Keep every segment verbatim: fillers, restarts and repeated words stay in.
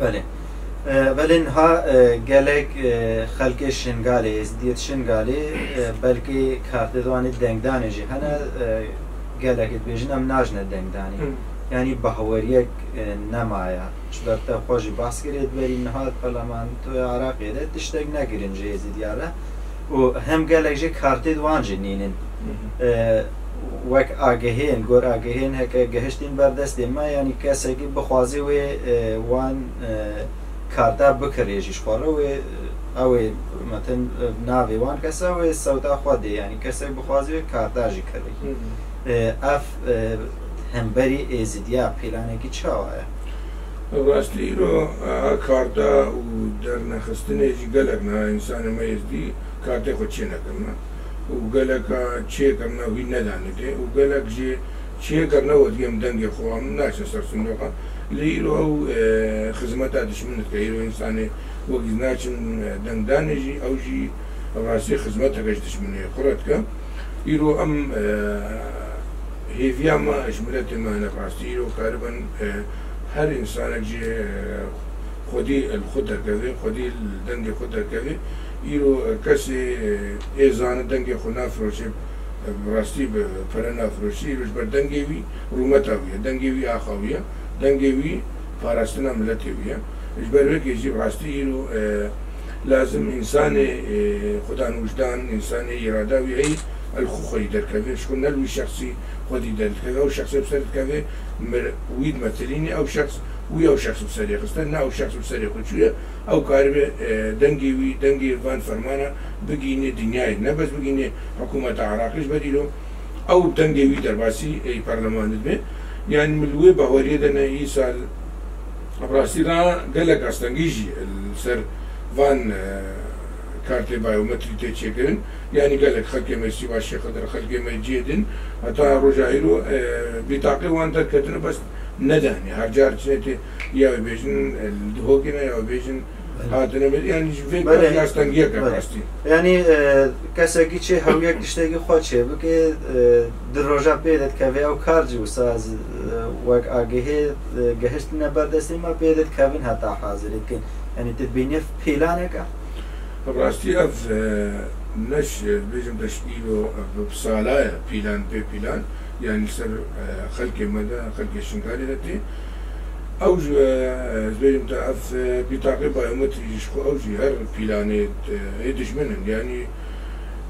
Belê. E, belê niha, e, gelek, e, xelkê Şingalê, êzidiyê Şingalê, e, belkî kartê wan ê dengdanê jî hene, e, gelek dibêjin em najine dengdanê. Hı. Yanî baweriyek, e, nemaye. Ji ber te xwe jî behs kirê, di berî niha di parlamentoya Iraqê de tiştek nekirin ji êzidiya re. Û hem gelek jî kartê wan jî nînin. Hı hı. E, wek agihên, gor agihên heke gehiştîn ber destê me, yanî kesekî bixwazê wê, e, wan, e, karta bikirê jî ji xwe re wê, ew ê, meten, e, navê wan kesa wê sewta xwe dê, yanî kesek bixwazê wê karta jî kirê. Hı hı. E, ev, e, hemberî êzidiya pîlanekî çawa ye? Rastî îro, e, karta û dernexistinê jî gelek niha însanê me êzdî kartê xwe çê nekirine. Û geleka çêkirine wî nedanê tê. Û gelek jî çêkirine we diyem dengê xwe em naçin ser sindoqan. Lê îro ew, e, xizmeta dişmin dike. Îro însanê wekî naçin, e, dengdanê jî, ew jî rastî xizmeteke ji dişminê xwe re dike. Îro em, e, hêviya me ji miletê me hene rastî. Îro karibin, e, her însanek jî, e, xwedî li xwe derkeve, xwedî li dengê xwe derkeve. Îro, e, kesê, e, ê zane dengê xwe nafiroşe, e, bi rastî bi pere nafiroşe. Îro ji ber dengê wî rûmeta wî ye, dengê wî axa wî ye, dengê wî parastina miletê wî ye. Ji ber wekê jî bi rastî îro, e, lazim însanê, e, xudan wijdan, însanê îrada wî heyî, el xwe xwedî derkeve. Ji xwe ne li wî şexsî xwedî derdikeve. Ew şexsê bi ser dikeve, mir-, wî dimetilînê, ew şexs, wî ew şexs bi serê xiste, ne ew şexs bi serê xwe çûye. Ew karibe, e, dengê wî, dengê van fermana bigihîne dinyayê. Ne bes bigihîne hikûmeta Iraqê, ji ber îro ew bi dengê wî derbasî, ê, parlemanê dibe. Yanî min li wê baweriyê de ne îsal bi rastî re gelek astengî jî li ser van, e, kartê biometrî tê çêkirin. Yanî gelek xelkê me Sîva Şêxidir, xelkê me cihê din, heta roja îro, e, bîtaqê wan derketine bes nedanî. Her car çinê tê ya wê bêjin, e, li Dihokê ne ya wê bêjin Belê. Hatine me, yanî ji vê Belê. Kar astengiyeke Belê. Rastî. Yanî, e, kesekî çê hewiyek tiştekî xwe çê bike, e, di roja pê de dikeve ew kar jî wisa ez, e, wek agihê, e, gehiştine ber destê me pê de dikevin heta hazirê dikin. Yanî tu dibînî ev pîlanek e? Rastî ev, e, neş, e, bêjim te ji îro, e, bi sala ye pîlan pê pîlan. Yanî li ser, e, xelkê me de, xelkê Şingalê de tê. Ew ji, e, ez bêjim te, ev, e, bîtaqê biometrî jî ji xwe ew jî her pîlanê, e, ê dijmin in. Yanî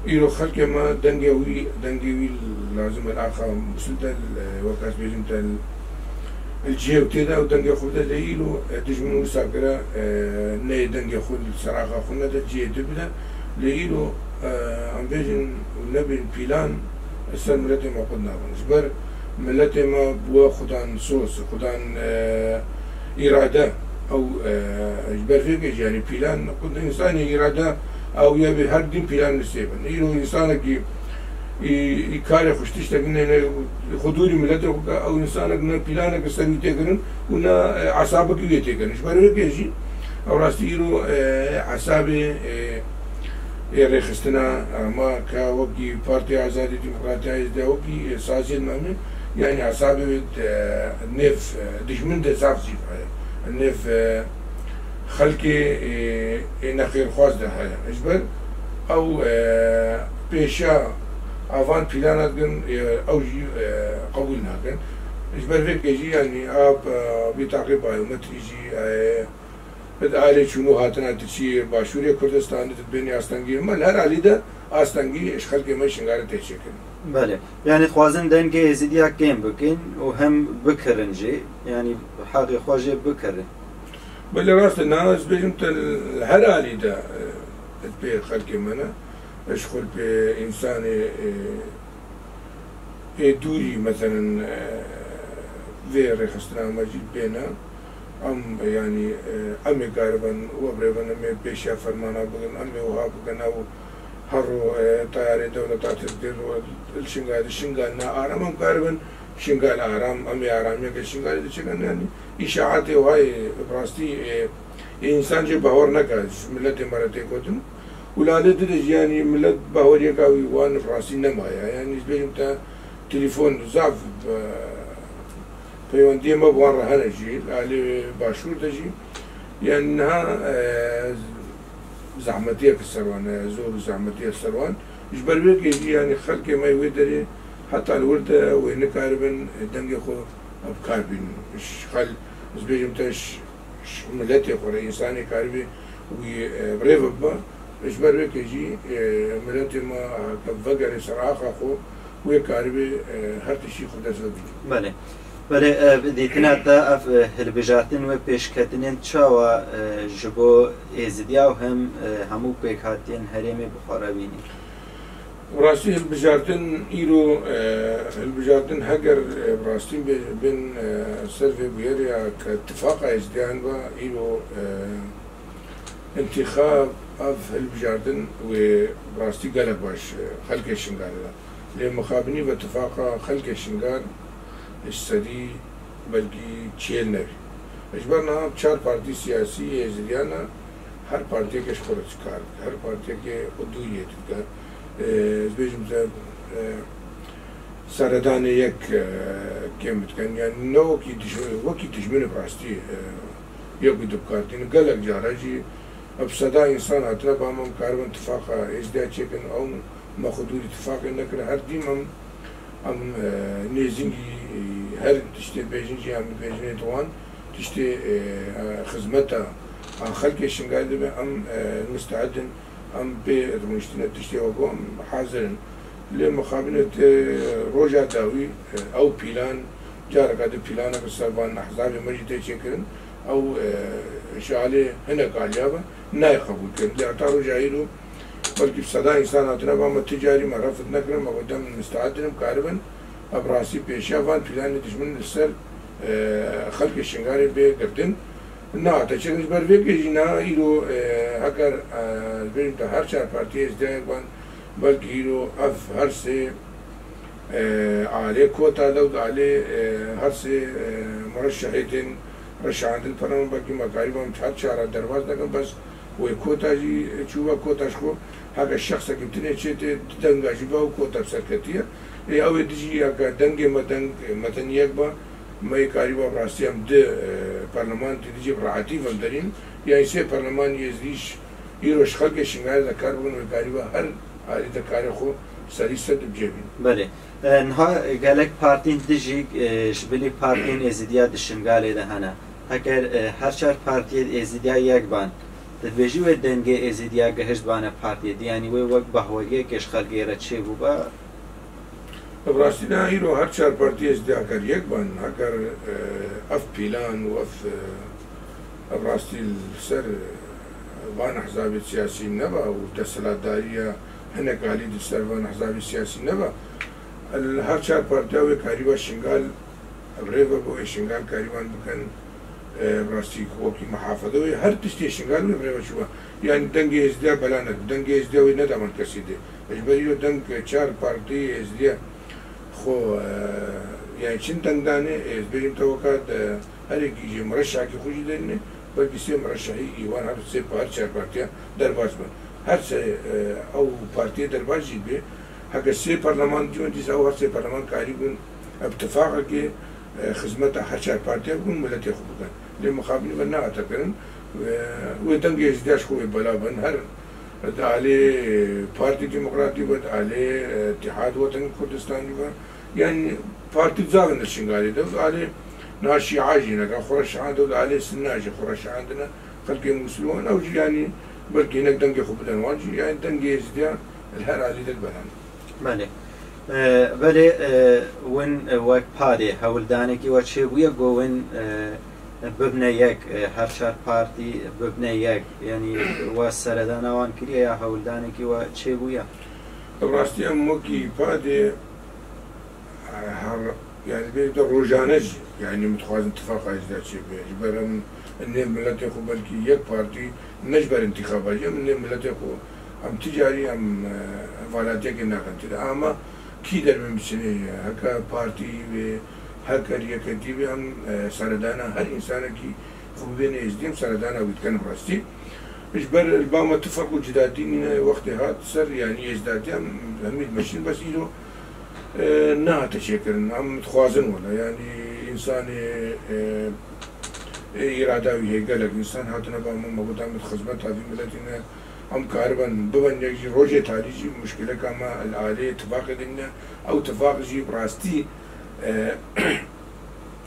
îro xelkê me dengê wî, dengê wî lazim e axa misil de, e, wek ez bêjim te, li cihê tê de ew dengê xwe bide, lê îro, e, dijmin wisa kire, e, neyê dengê xwe li ser axa xwe nede, cihê din bide. Lê îro, e, em bêjin û nebin pîlan, ser miletê me qut nabin. Ji ber miletê me bûye xudan sos, xudan, e, îrade. Ew, e, ji ber vê jî, yanî pîlan, xud însanê îrade, ew ya bê her din pîlan li sê bin. Îro însanekî î, î karê xwe ji tiştekî ne, ne, xwe dûrî miletê xwe ke, ew însanek ne pîlanek li ser wî tê kirin û ne, e, esabekî wê tê kirin. Ji ber wê jî, ew rastî îro, e, esabê, e, ê rêxistina, e, me ke wekî Partiya Azadî Demokratiya Êzdiya, wekî, e, saziyên me hene, yanî hesabê wê, e, nêv, e, dijmin de zaf zîv heye. Nêv, e, xelkê, e, ê nexêrxwaz de heye. Ji ber ew, e, pêşiya avan pîlana dikin, e, ew jî, e, qebûl nakin. Ji ber vê jî, yanî, a, e, bîtaqê biometrî jî, e, Di alê çûn û hatina tu çi başûrê Kurdistanê tu dibênî astengî. Me li her alî de astengî ji xelkê me Şingalê tê çêkirin. Belê. Yanî dixwazin dengê Êzidiya kêm bikin û hem bikirin jî. Yanî heqê xwe jê bikirin. Belê rast e, niha ez bêjim te li her alî de, e, pê xelkê me ne. Ji xwe pê însanê, e, ê dûrî, meselen, e, vê rêxistina me jî bêne. Em, yanî, e, em ê karibin we birêvin, em ê pêşiya fermana bikin, em ê wiha bikin, ew her ro, e, tayarê dewleta Tirk dê ro li Şingal, di Şingal ne aram, em karibin Şingal aram, em ê aramiyeke Şingalê de çêkin, yanî îşaetê wiha yê bi rastî, e, Ê însan jê bawer neke, ji miletê me re tê gotin. Û li alê din de jî, yanî, milet baweriyeka wî wan rastî nemaye. Yanî, ez bêjim te, telefon zaf, e, peywendiyê me bi wan re hene jî, li alê başûr de jî. Yanî niha, e, zehmetiyek ser wan e, zor û zehmetiyek ser wan. Ji ber wê kê jî, yanî xelkê me yê wê derê heta li wir de wê nikaribin dengê xwe bi kar bînin. Ji xel-, ez bêjim te, ji, ji miletê xwe re însanê karibê wî, e, bi rê ve bibe. Ji ber wê kê jî, e, miletê me heke vegere ser axa xwe, wê karibê, e, her tiştî xwe dest ve bîne. Belê. Belê, e, bi dîtina te ev, e, hilbijartin wê pêşketinên çawa, e, ji bo Êzidiya û hem, e, hemû pêkhatiyên herêmê bi xwe re bînî? Rastî hilbijartin îro, e, hilbijartin heger, e, bi rastî bê-, bên, e, ser vê bûyerê ya ke tifaqa Êzidiyan ve îro, e, întîxab, ev hilbijartin wê bi rastî gelek baş, e, xelkê Şingalê de. Lê mixabinî ve tifaqa xelkê Şingal ji sedî belkî çêl nebî. Ji ber niha çar partî siyasî yê Êzidiyan e, her partiyeke ji xwe re çi kar dike, her partiyeke xwe dûriyê dike. E, ez bêjim te, e, seredanê yek, e, kêm dikin. Yani ne wekî dij-, wekî dijminê bi rastî, e, yek û du bi kar tînin. Gelek cara jî bi seda însan hatine ba me, em karibin tifaqa Êzidiya çêkin, ew me xwe dûrî tifaqê nekir. Her dîm em, em, e, nêzîngî, e, her tiştê bêjin jî em dibêjinê di wan tiştê, e, e, xizmeta a xelkê Şingalê dibe, em, e, misteed in. Em pê rûniştine tiştê wekû em hazir in. Lê mixabinê te roja dawî, e, ew pîlan, careke di pîlanek li ser van ehzabê me jî tê çêkirin, ew, e, ji alê hinek aliya ve nayê qebûlkirin. Lê heta roja îro belkî bi seda însan hatine ba me, ti carî me refd nekirin, me got em misteed in, em karibin, em rastî pêşiya van pîlanê dijmin li ser, e, xelkê Şingalê bê girtin. Nehate çêkirin. Ji ber vê kê jî niha îro, e, heger, e, bêjim te her çar partiyê Êzidiyayek ban, belkî îro ev her sê, e, alê kota de û alê, e, her sê, e, mureşehê tên reşandin, pera min belkî me karî ban her çara derbas nekin, bes wê kota jî çû ve kota ji xwe heke şexsekî bi tinê çê tê, di denga jî be û kota bi ser ketiye. Ê, ew ê dijî heke dengê me deng, me tenê yek be, me yê karî ba bi rastî em di, e, parlamentê dijî bi rehetî ve em derîn. Yanî sê parlemanî Êzidî ji îro ji xelkê Şingalê de kar bûn, wê karî ba her alî de karê xwe serî ser dibicêbîn. Belê. E, niha gelek partîn dijî, e, ji bilî partiyên Êzidiya di Şingalê de hene. Heger, e, her çar partiyê Êzidiya yek ban, tu dibêjî wê dengê Êzidiya gihişt bane partiyê di, yanî wê wek bahwegiyekê ji xelkê re çêbûba? Bi rastî niha îro her çar partiyê Êzidiya heger yek ban, heger, e, ev pîlan û ev, e, ev rastî li ser, e, van ehzabê siyasî neba û desthilatdariya hinek alî di ser van ehzabê siyasî neba, li her çar partiya wê karîba Şingal bi rê ve bo wê Şingal karîban bikin, e, bi rastî wekî muhafeze wê her tiştê Şingal wê bi rê ve çûba. Yanî dengê Êzidiya bela nedim, dengê Êzidiya wê nedaman kesî dê. Ji ber îro deng çar partiyê Êzidiya xwe, e, yanî çin deng danê, ez bêjim te weka de her yekî jî mireşahekî xwe jî derîne, belkî sê mireşahî î wan her sê par çar partiya derbas bin. Her sê, e, ew partiyê derbas jî bê, heke sê parleman diyon dîsa ew her sê parleman karî bûn, ev tifaqekê, e, xizmeta her çar partiya bûn miletê xwe bikin. Lê mixabinî ve nehate kirin. Wê, wê dengê Êzidiya ji xwe wê bela bin. Her di alê Partî Demokratî ve, di alê, e, Îtîhad Wetenî Kurdistanî ve, yanî partî zav in li Şingalê de, di alê niha Şîa jî neka xwe re şiandin, di alê Sinna jî xwe re şiandine, xelkê Mûsilwan, ew jî yanî belkî hinek dengê xwe bidin wan jî, yanî dengê Êzidiya li her alî de bela ne. Belê. E, belê, e, win, e, wek padê hewldanekî we çêbûye ku win, e, bibne yek, e, her çar partî bibne yek, yanî we seredana wan kiriye ya hewldanekî we çêbûye? Bi rastî em wekî padê, e, her, yanî bê de rojane jî, yanî em dixwazin tifaqa Êzidiya çêbe. Ji ber em nê miletê xwe belkî yek partî ne ji ber întîxaba jî, em nê miletê xwe, em ti carî em, e, valatiyekê nakin tê de. Ama kî derbên biçinê, heke partî wê, heke yeketî wê, em, e, seredana her însanekî xwe bibêne Êzidî, em seredana wî dikin bi rastî. Ji ber li ba me tifaq û cidatî nîne, wextê hat ser, yanî Êzdatî em hemî dimeşîn, bes îro, e, nehate çêkirin. Em dixwazin wele, yanî însanê, e, Ê îrada wî heye, gelek însan hatine ba min, me got em di xizmeta vî miletî ne, em kariben biben yek jî, rojê talî jî muşkileka me li aliyê tifaqê de nîne, ew tifaq jî bi rastî, e,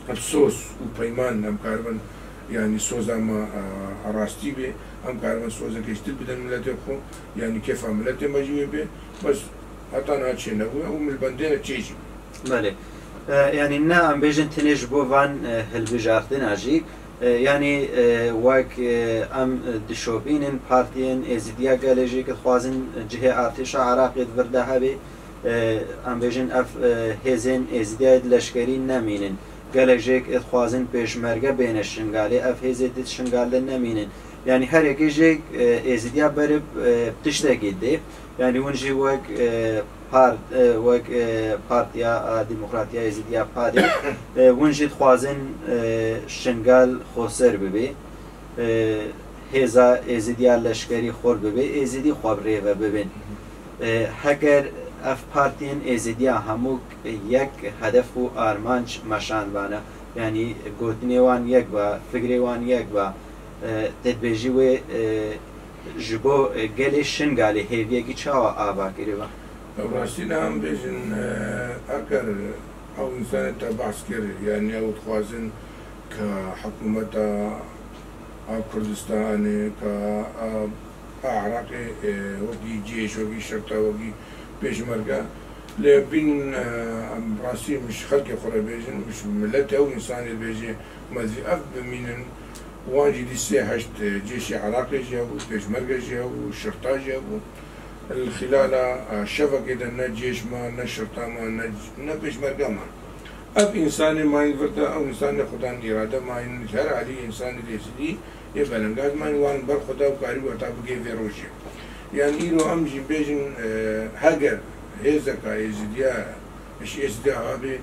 bi soz û peyman em kariben, yanî soza me, e, rastî bê, em kariben sozeke ji dil bidin miletê xwe, yanî kêfa miletê me jî wê bê, bes heta niha çênebûye û min li bendê ne çê jî. Belê. E, yanî ne em bêjin tenê ji bo van, e, hilbijartina jî, e, yanî, e, wek, e, em dişopînin partiyên Êzidiya gelê jî ku dixwazin cihê artêşa Iraqê di vir de hebe, e, em bêjin ev, e, hêzên Êzidiya di leşkerî nemînin. Gelek jê ku dixwazin pêşmerge bêne Şingalê, ev hêzê di Şingal de nemînin. Yanî her yekê jê, e, Êzidiya berib, e, tiştekî dê. Yanî hûn jî wek, e, part-, e, wek, e, Partiya, e, Demokratiya Êzidiya PADê, e, hûn jî dixwazin, e, Şingal xweser bibe, e, hêza Êzidiya leşkerî xur bibe, Êzidî xwe bi rê ve bibin. E, heger ev partiyên Êzidiya hemû yek hedef û armanc meşandibane, yanî gotinê wan yek ba, fikrê wan yek ba, e, te dibêjî wê, e, ji bo, e, gelê Şingalê hêviyekî çawa ava kiriba? Ew rastî ne em bêjin, e, eger ew însanê te behs kir, yanî ew dixwazin ka hikûmeta a Kurdistanê, ka a, a Iraqê, e, wekî cêş, wekî şirta, wekî pêşmerge, lê bîn, e, em rastî min ji xelkê xwe re bêjin, min ji miletê ew însanê dibêjê, me divê ev bimînin, wan jî dî sê heşt, e, cêşê Iraqê jî hebû, pêşmerge jî hebû, şirta jî hebû. Li xilala, e, şevekê de ne cêş ma, ne şirta ma, ne, ne pêşmerge ma. Ev însanê mayîn vir de, ew însanê xudan îrade mayîn, ji her alî însanê dêsîdî yê belengaz mayîn, wan ber xwe da û karî weta bigê vê rojê. Yanî îro em jî bêjin, e, heger hêzeka Êzidiya ji Êzidiya habe,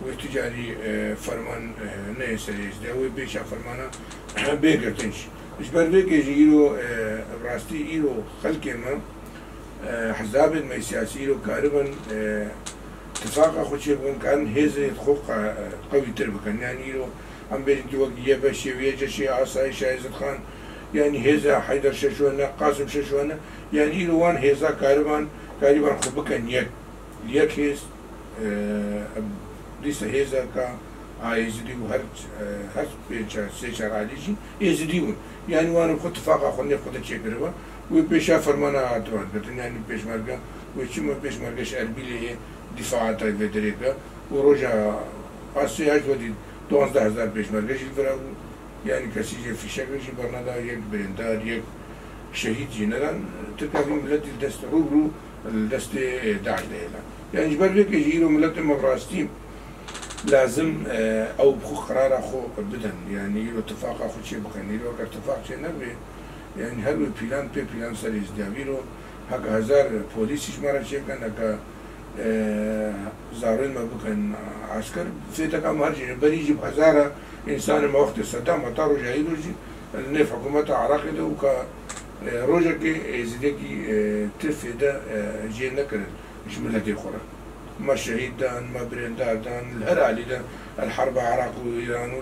wê tu carî, e, ferman, e, neyê ser Êzidiya, wê pêşa fermana bê girtin jî. Ji ber vê kê jî îro, e, rastî îro xelkê me, e, hizabên me siyasî îro karibin, e, tifaqa xwe çêbikin, karin hêzê xwe qe-, qewîtir bikin. Yanî îro em bêjin tu wek YBŞê û YCŞê, Asayîşa Êzidxan, yanî hêza Heyder Şeşo ne, Qasim Şeşo ne, yanî îro wan hêza kariban, karîban xwe bikin yek. Yek hêz, e, dîsa hêzeka a Êzidî bû, her, e, her pênc çar, sê çar alî jî Êzidî bûn. Yanî wan bi xwe tifaqa xwe nêv xwe de çêkiriba. Wê pêşa fermana hatiba girtin, yanî pêşmerge, wê çima pêşmerge ji Erbîlê yê dîfaa tayê vê derê ke û roja a sê heşt wedî duwazdeh hezar pêşmerge jî li vira bû. Yanî kesî jê fîşek jî berneda, yek birîndar, yek şehîd jî nedan. Tirka vî miletî li dest rû bi rû li destê DAIŞ de hêla. Yanî ji ber vê kê jî îro miletê me bi rastî lazim, e, ew bi xwe qirara xwe bidin. Yanî îro tifaqa xwe çê bikin. Îro eger tifaq çê nebe, yanî her wê pîlan pê pîlan serê Êzidiya bî. Îro heke hezar polîsî ji me re çêkin, heke e, zarên me bikin esker, fêteka me her jî ne. Berî jî bi hezara însanê me wextê Sedam heta roja îro jî li nêv hikûmeta Iraqê de û ka, e, rojekê êzidekî, e, ti fêde, e, jê nekirin ji miletê xwe re. Me şehîd dan, me birêndar dan, li her alî de, el herba Iraq û Îran û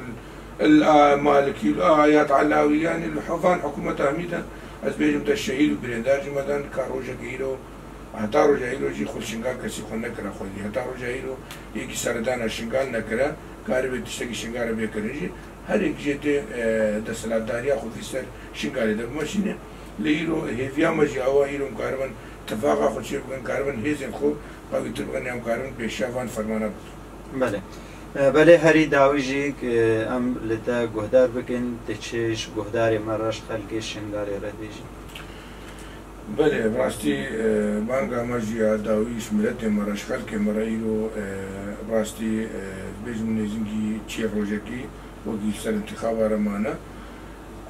el, el a Malikî û a Ayat Elawî, yanî li hevan hikûmeta hemî de, ez bêjim te şehîd û birêndar jî me dan, ka rojekê îro Heta roja îro jî xwe li Şingal kesî xwe nekira xwedî. Heta roja îro yekî seredana Şingal nekira, karibe tiştekî Şingal re bê kirin jî. Her yek jê tê, e, desthilatdariya xwe vî ser Şingalê de bimeşîne. Lê îro hêviya me jî awa îro em karibin tifaqa xwe çê bikin, karibin hêzên xwe qewîtir bikin, em karibin pêşiya van fermana bikin. Belê. E, belê herî dawî jî, e, em li te guhdar bikin, tu çi ji guhdarê me re ji xelkê Şingalê re dibêjî? Belê, bi rastî, e, banga me jî ya dawî ji miletê me re, ji xelkê me re îro, e, bi rastî, e, dibêjim nêzîkî çêl rojekî wekî li ser întîxaba re mane.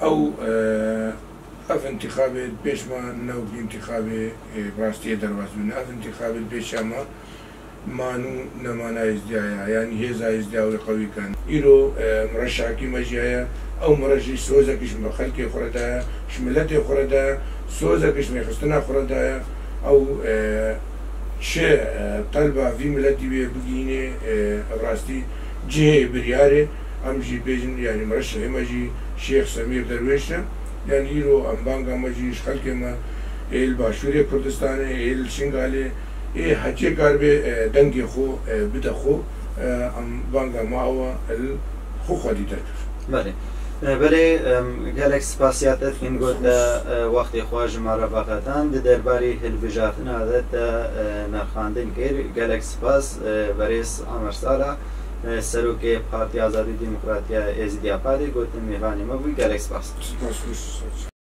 Ew, e, ev întîxabê pêş me ne wekî întîxabê, e, bi rastî yê derbas bûne. Ev întîxabê pêşiya me man û nemana Êzdiya ye, yanî hêza Êzdiya wê qewî kin. Îro, e, mireşakî me jî heye, ew mireş jî sozekî ji me xelkê xwe re daye, ji miletê xwe re daye, sozekî ji mêxistina xwe re daye. Ew, e, çi, e, telba vî miletî wê bigihînê, e, ev rastî cihê biryarê, Em jî bêjin, yanî, murişehê me jî Şêx Semîr Derwêş e. Yanî îro em banga me jî ji xelkê me ê li Başûrê Kurdistanê, ê li Şingalê, ê hetiyê karibe, e, dengê xwe, e, bide xwe, e, em banga me awa li xwe xwedî derkir. Belê. E, belê, em, gelek spasiya te dikin, got te, e, wextê xwe ji me re veqetand. Di derbarî hilbijartina de te, e, nirxandin kir. Gelek spas, e, berêz Amer Sala, e, serokê Partiya Azadî û Demokratiya Êzidiya Padê, got te mêvanê me bû. Gelek spas. Spas, spas.